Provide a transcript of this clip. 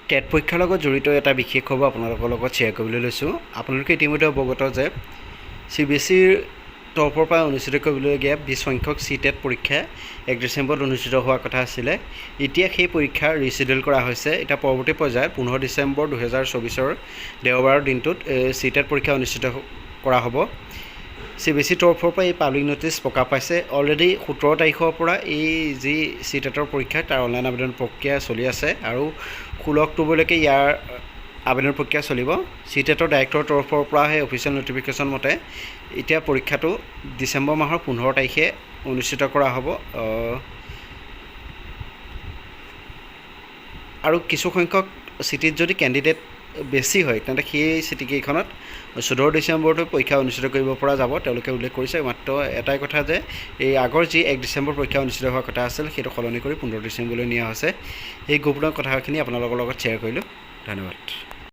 TET পৰীক্ষাৰ লগত জড়িত এটা বিশেষ খবৰ আপোনালোকৰ লগত শ্বেয়াৰ কৰিবলৈ লৈছোঁ। আপোনালোকে ইতিমধ্যে অৱগত যে চিবিএছইৰ তৰফৰ পৰা অনুষ্ঠিত কৰিবলগীয়া 20 সংখ্যক চি টেট পৰীক্ষা 1 ডিচেম্বৰত অনুষ্ঠিত হোৱাৰ কথা আছিলে। এতিয়া সেই পৰীক্ষা ৰিচিডিউল কৰা হৈছে। এতিয়া পৰৱৰ্তী পৰ্যায়ত 15 ডিচেম্বৰ 2024ৰ দেওবাৰৰ দিনটোত চি টেট পৰীক্ষা অনুষ্ঠিত কৰা হ'ব। চিবিএছইৰ তৰফৰ পৰা এই পাব্লিক ন'টিছ প্ৰকাশ পাইছে। অলৰেডি 17 তাৰিখৰ পৰা এই যি চি টেটৰ পৰীক্ষা, তাৰ অনলাইন আবেদন প্ৰক্ৰিয়া চলি আছে আৰু 16 অক্টোবৰলৈকে ইয়াৰ আবেদন প্ৰক্ৰিয়া চলিব। চি টেটৰ ডাইৰেক্টৰৰ তৰফৰ পৰা সেই অফিচিয়েল ন'টিফিকেশ্যন মতে এতিয়া পৰীক্ষাটো ডিচেম্বৰ মাহৰ 15 তাৰিখে অনুষ্ঠিত কৰা হ'ব। আৰু কিছু সংখ্যক চিটিত যদি কেণ্ডিডেট বেছি হয়, তেন্তে সেই চিটিকেইখনত 14 ডিচেম্বৰতো পৰীক্ষা অনুষ্ঠিত কৰিব পৰা যাব, তেওঁলোকে উল্লেখ কৰিছে। মাত্ৰ এটাই কথা যে এই আগৰ যি 1 ডিচেম্বৰ পৰীক্ষা অনুষ্ঠিত হোৱাৰ কথা আছিল, সেইটো সলনি কৰি 15 ডিচেম্বৰলৈ নিয়া হৈছে। এই গুৰুত্বপূৰ্ণ কথাখিনি আপোনালোকৰ লগত শ্বেয়াৰ কৰিলোঁ। ধন্যবাদ।